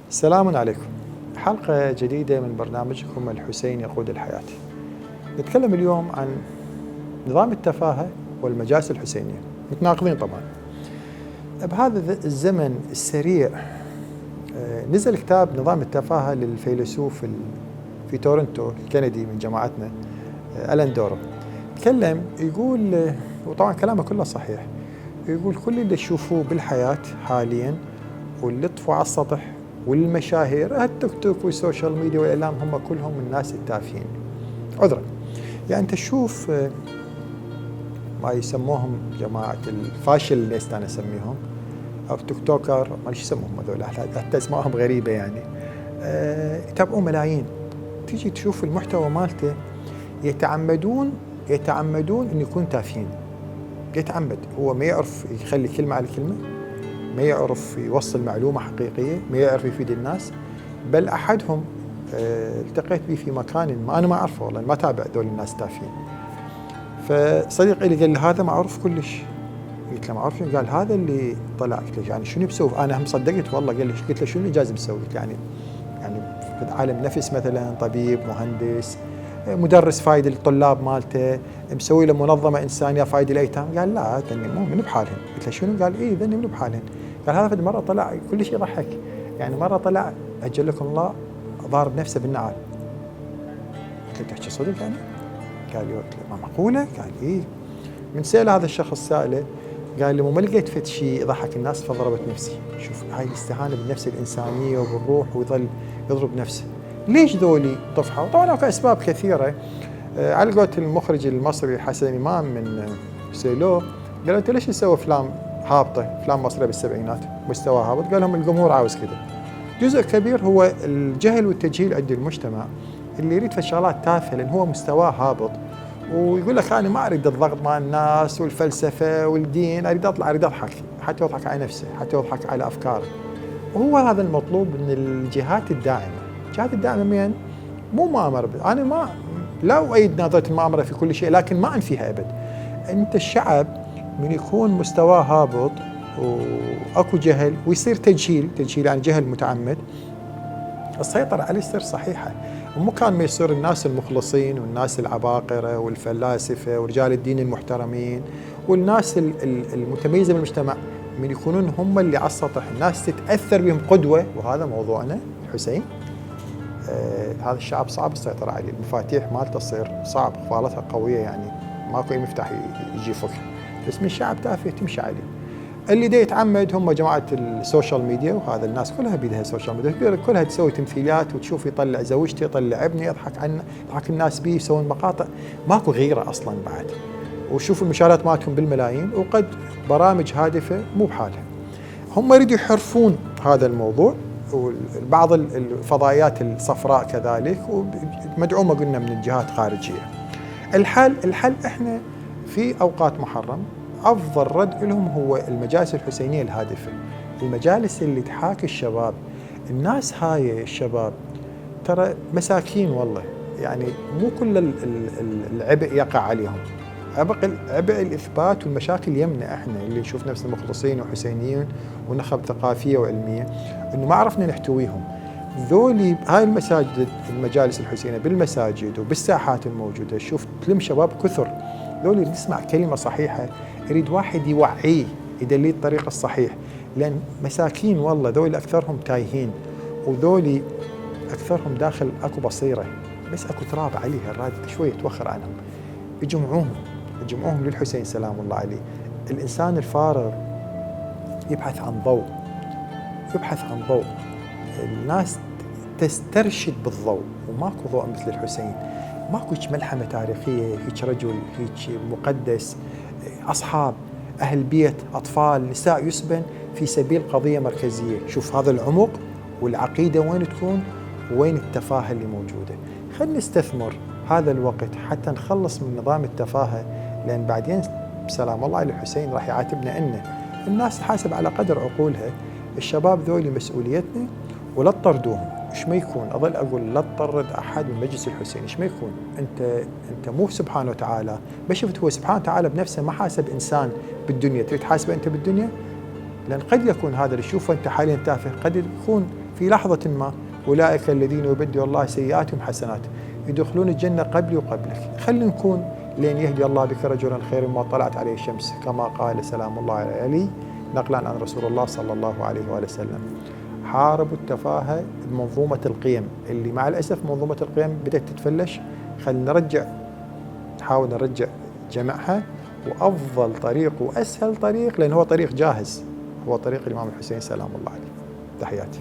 السلام عليكم. حلقة جديدة من برنامجكم الحسين يقود الحياة. نتكلم اليوم عن نظام التفاهة والمجالس الحسينية، متناقضين طبعا. بهذا الزمن السريع نزل كتاب نظام التفاهة للفيلسوف في تورنتو الكندي من جماعتنا ألان دورو. تكلم يقول، وطبعا كلامه كله صحيح، يقول كل اللي تشوفوه بالحياة حاليا واللي طفوا على السطح والمشاهير التيك توك والسوشيال ميديا والإعلام هم كلهم الناس التافهين. عذرا، يعني أنت تشوف ما يسموهم جماعة الفاشل أنا أسميهم، أو تيك توكر، ما ايش يسموهم هذول، حتى اسمائهم غريبة يعني، يتابعون ملايين. تيجي تشوف المحتوى مالته يتعمدون أن يكون تافهين. يتعمد، هو ما يعرف يخلي كلمة على كلمة، ما يعرف يوصل معلومة حقيقية، ما يعرف يفيد الناس. بل أحدهم التقيت به في مكان ما أنا ما أعرفه والله، ما تابع ذول الناس تافهين. فصديق لي قال لي هذا معروف كلش. قلت له معروف؟ قال هذا اللي طلع. قلت له يعني شنو بسوي؟ أنا هم صدقت والله. قال لي قلت له شنو اللي جاز بسوي؟ يعني في عالم نفس مثلا، طبيب، مهندس، مدرس فايد للطلاب مالته، مسوي له منظمه انسانيه فايد الايتام. قال لا ذني مو من بحالهم. قلت له شنو؟ قال اي ذني من بحالهم. قال هذا فد مره طلع كل شيء يضحك، يعني مره طلع اجلكم الله ضارب نفسه بالنعال. قلت له تحكي صدق يعني؟ قال لي ما معقوله؟ قال اي. من سأل هذا الشخص سائله، قال لي ما لقيت فد شيء يضحك الناس فضربت نفسي. شوف هاي الاستهانه بالنفس الانسانيه وبالروح، ويظل يضرب نفسه. ليش ذولي طفحوا؟ طبعا اكو اسباب كثيره. على قولة المخرج المصري حسن امام من سيلو، قال انت ليش تسوي افلام هابطه، افلام مصريه بالسبعينات مستوى هابط؟ قال لهم الجمهور عاوز كذا. جزء كبير هو الجهل والتجهيل عند المجتمع، اللي يريد في الشغلات تافهه لان هو مستواه هابط، ويقول لك انا ما اريد الضغط مع الناس والفلسفه والدين، اريد اطلع، اريد اضحك، حتى يضحك على نفسه، حتى يضحك على افكاره. وهو هذا المطلوب من الجهات الداعمه. الجهات الداعمه مين؟ مو مؤامره. انا ما لا اؤيد نظريه المؤامره في كل شيء، لكن ما انفيها ابد. انت الشعب من يكون مستواه هابط واكو جهل ويصير تجهيل يعني جهل متعمد، السيطرة عليه تصير صحيحة. ومو كان ما يصير الناس المخلصين والناس العباقرة والفلاسفة ورجال الدين المحترمين والناس المتميزة بالمجتمع من يكونون هم اللي على السطح، الناس تتأثر بهم قدوة. وهذا موضوعنا حسين. هذا الشعب صعب السيطرة عليه، المفاتيح مالته تصير صعب، قفالتها قوية، يعني ماكو أي مفتاح يجي فك. بس من الشعب تافه تمشي عليه. اللي دا يتعمد هم جماعة السوشيال ميديا، وهذا الناس كلها بيدها السوشيال ميديا، كلها تسوي تمثيليات وتشوف يطلع زوجته، يطلع ابنه، يضحك الناس بيه، يسوون مقاطع، ماكو غيرة أصلا بعد. وشوفوا المشاهدات مالتهم بالملايين، وقد برامج هادفة مو بحالها. هم يريدوا يحرفون هذا الموضوع، وبعض الفضائيات الصفراء كذلك، ومدعومة قلنا من الجهات خارجية. الحل احنا في أوقات محرم أفضل رد لهم هو المجالس الحسينية الهادفة، المجالس اللي تحاكي الشباب. الناس هاي الشباب ترى مساكين والله، يعني مو كل العبء يقع عليهم. عبء الإثبات والمشاكل يمنا احنا اللي نشوف نفسنا مخلصين وحسينيين ونخب ثقافية وعلمية، انه ما عرفنا نحتويهم. ذولي هاي المجالس الحسينية بالمساجد وبالساحات الموجودة، شوف تلم شباب كثر. ذولي نسمع كلمة صحيحة، يريد واحد يوعيه، يدليه الطريق الصحيح، لأن مساكين والله ذولي أكثرهم تايهين، وذولي أكثرهم داخل أكو بصيرة، بس أكو تراب عليها، الراد شوية توخر عنهم. يجمعوهم للحسين سلام الله عليه. الإنسان الفارغ يبحث عن ضوء، الناس تسترشد بالضوء، وماكو ضوء مثل الحسين. ماكو هيك ملحمة تاريخية، هيك رجل، هيك مقدس، أصحاب، أهل بيت، أطفال، نساء يسبن في سبيل قضية مركزية. شوف هذا العمق والعقيدة وين تكون، وين التفاهة اللي موجودة. خلينا نستثمر هذا الوقت حتى نخلص من نظام التفاهة، لأن بعدين سلام الله على الحسين راح يعاتبنا إنه الناس تحاسب على قدر عقولها. الشباب ذولي مسؤوليتنا، ولا تطردوهم. ايش ما يكون، اظل اقول لا تطرد احد من مجلس الحسين. ايش ما يكون، انت مو سبحانه وتعالى، بس شفت هو سبحانه وتعالى بنفسه ما حاسب انسان بالدنيا، تريد تحاسبه انت بالدنيا؟ لان قد يكون هذا اللي تشوفه انت حاليا تافه، قد يكون في لحظة ما أولئك الذين يبدل الله سيئاتهم حسنات يدخلون الجنة قبلي وقبلك. خلينا نكون لين يهدي الله بك رجلا خير ما طلعت عليه الشمس، كما قال سلام الله عليه نقلا عن رسول الله صلى الله عليه وآله وسلم. حاربوا التفاهة بمنظومة القيم اللي مع الأسف منظومة القيم بدأت تتفلش. خلينا نحاول نرجع جمعها، وأفضل طريق وأسهل طريق لأن هو طريق جاهز هو طريق الإمام الحسين سلام الله عليه. تحياتي.